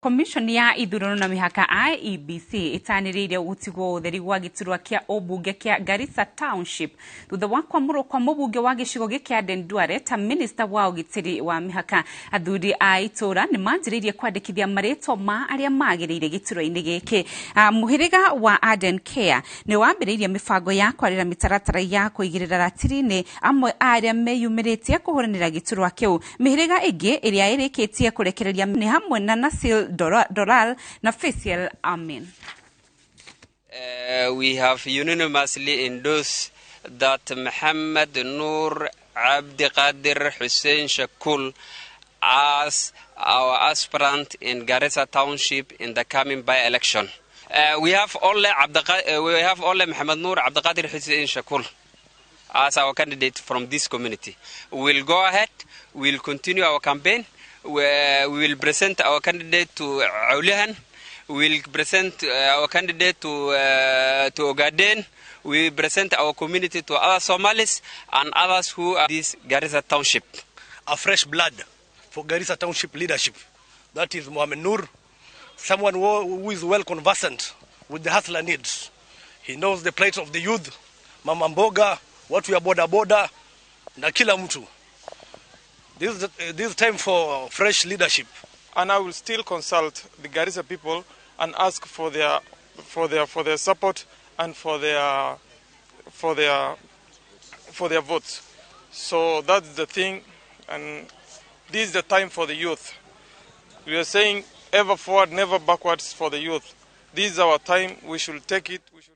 Commission ya ithurano na mĩhaka IEBC ĩtanĩrĩire gũtigwo ũtheri gwa gĩturwa kĩa ũmbunge kĩa Garissa Township thutha wa kwamũrwo kwa mũbunge wa gĩcigo gĩkĩ Aden Duale ta minista wa ũgitĩri wa mĩhaka. Athuri a itũra nĩ manjĩrĩirie kwandĩkithia marĩtwa ma arĩa magĩrĩire gĩturwa-inĩ gĩkĩ. Mũhĩrĩga wa Aden Care nĩ wambĩrĩirie mĩbango ya kwarĩra mĩtaratara ya kũigĩrĩra ratiri-inĩ amwe a arĩa meyumĩrĩtie kũhũranĩra gĩturwa kĩu. Mĩhĩrĩga ĩngĩ ĩrĩa ĩrĩkĩtie kũrekereria nĩ hamwe na Nasil Doral na Faisal Amin. We have unanimously endorsed that Mohammed Noor Abdiqadir Hussein Shakul as our aspirant in Garissa Township in the coming by-election. We have only Mohammed Noor Abdiqadir Hussein Shakul as our candidate from this community. We'll go ahead, we'll continue our campaign, we will present our candidate to Aulihan, we'll present our candidate to Ogaden, we present our community to other Somalis and others who are this Garissa Township. A fresh blood for Garissa Township leadership. That is Mohamed Noor, someone who is well conversant with the hustler needs. He knows the plight of the youth, mama mboga, watu ya boda boda na kila mtu. This is time for fresh leadership. And I will still consult the Garissa people and ask for their support and for their votes. So that's the thing, and this is the time for the youth. We are saying ever forward, never backwards for the youth. This is our time. We should take it. We should.